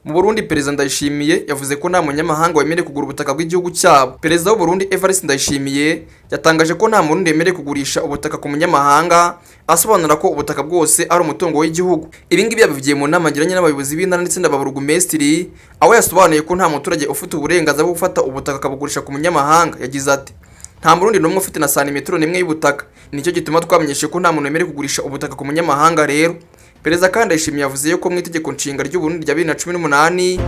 Mu Burundi, Perezida Ndayishimiye yavuze ko nta munyamahanga wemerewe kugura ubutaka bw'igihugu cyabo. Perezida w'u Burundi Evariste Ndayishimiye yatangaje ko nta Murundi wemerewe kugurisha ubutaka ku munyamahanga, asobanura ko ubutaka bwose ari umutungo w'igihugu. Ibi ngibi yabivugiye mu nama agiranye n'abayobozi b'intara ndetse na ba burugumesitiri, aho yasobanuye ko nta muturage ufite uburenganzira bwo gufata ubutaka akabugurisha ku munyamahanga. Yagize ati: "Nta Murundi n'umwe ufite na santimetero n'imwe y'ubutaka, nicyo gituma twamenyeshe ko nta muntu wemerewe kugurisha ubutaka ku munyamahanga." Rero Perezida kandi Ndayishimiye yavuze ko mu itegeko nshinga ry'u Burundi rya 2018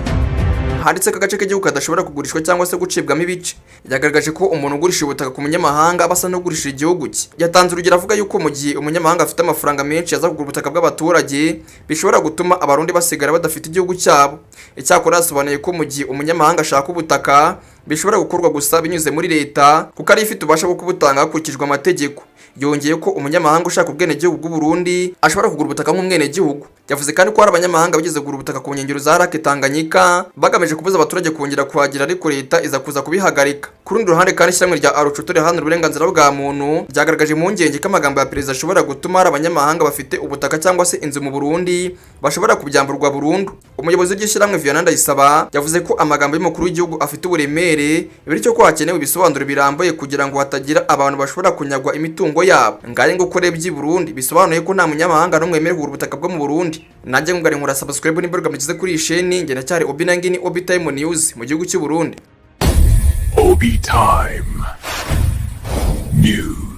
handitse ko agace k'igihugu kadashobora kugurishwa cyangwa se gucibwamo ibice. Yagaragaje ko umuntu ugurisha ubutaka ku munyamahanga aba asa n'ugurishije igihugu cye. Yatanze urugero avuga yuko mu gihe umunyamahanga afite amafaranga menshi yaza kugura ubutaka bw'abaturage, bishobora gutuma Abarundi basigara badafite igihugu cyabo. Icyakora yasobanuye ko mu gihe umunyamahanga ashaka ubutaka, bishobora gukorwa gusa binyuze muri leta, kuko ariyo ifite ububasha bwo kubutanga hakurikijwe amategeko. Yongeye ko umunyamahanga ushaka ubwenegihugu bw'u Burundi ashobora kugura ubutaka nk'umwenegihugu. Yavuze kandi ko hari abanyamahanga bigeze kugura ubutaka ku nkengero za Lake Tanganyika bagamije kubuza abaturage kongera kuhagera, ariko leta iza kuza kubihagarika. Ku rundi ruhande kandi, ishyirahamwe rya Arucoto riharanira uburenganzira bwa muntu ryagaragaje impungenge ko amagambo ya perezida ashobora gutuma hari abanyamahanga bafite ubutaka cyangwa se inzu mu Burundi bashobora kubyamburwa burundu. Umuyobozi w'iryo shyirahamwe, Vianney Ndayisaba, yavuze ko amagambo y'umukuru w'igihugu afite uburemere, bityo ko hakenewe ibisobanuro birambuye kugira ngo hatagira abantu bashobora kunyagwa imitungo yabo. Ngaye ngo urebye i Burundi, bisobanuye ko nta munyamahanga n'umwe wemerewe kugura ubutaka bwo mu Burundi. Nanjye ngari nkora subscribe n'imbuga mugize kuri iyi sheni. Njye ndacyari Obi Nangini, Obi Time News mu gihugu cy'u Burundi. Obi Time News.